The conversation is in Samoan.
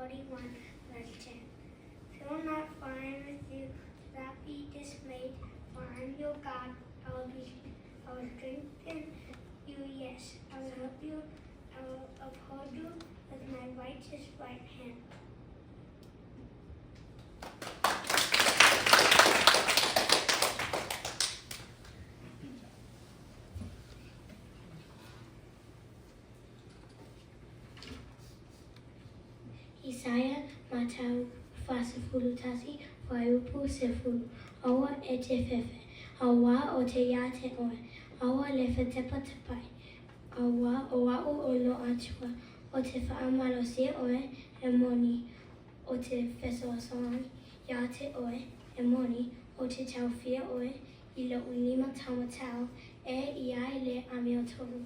41, verse 10. Fear not, for I am with you. Do not be dismayed, for I am your God. I will be, I will strengthen you. Yes, I will help you. I will uphold you with my righteous right hand. Isaia, Matau 41, fuaiupu 10, Aua e te fefe, auā ou te iā te oe, aua le fetepatapai, auā o a'u o lo Atua, o te whaamalosia oe e moni, o te fesoasoani iā te oe e moni, o te taofia oe i lo'u lima taumatau e i ai le amiotonu.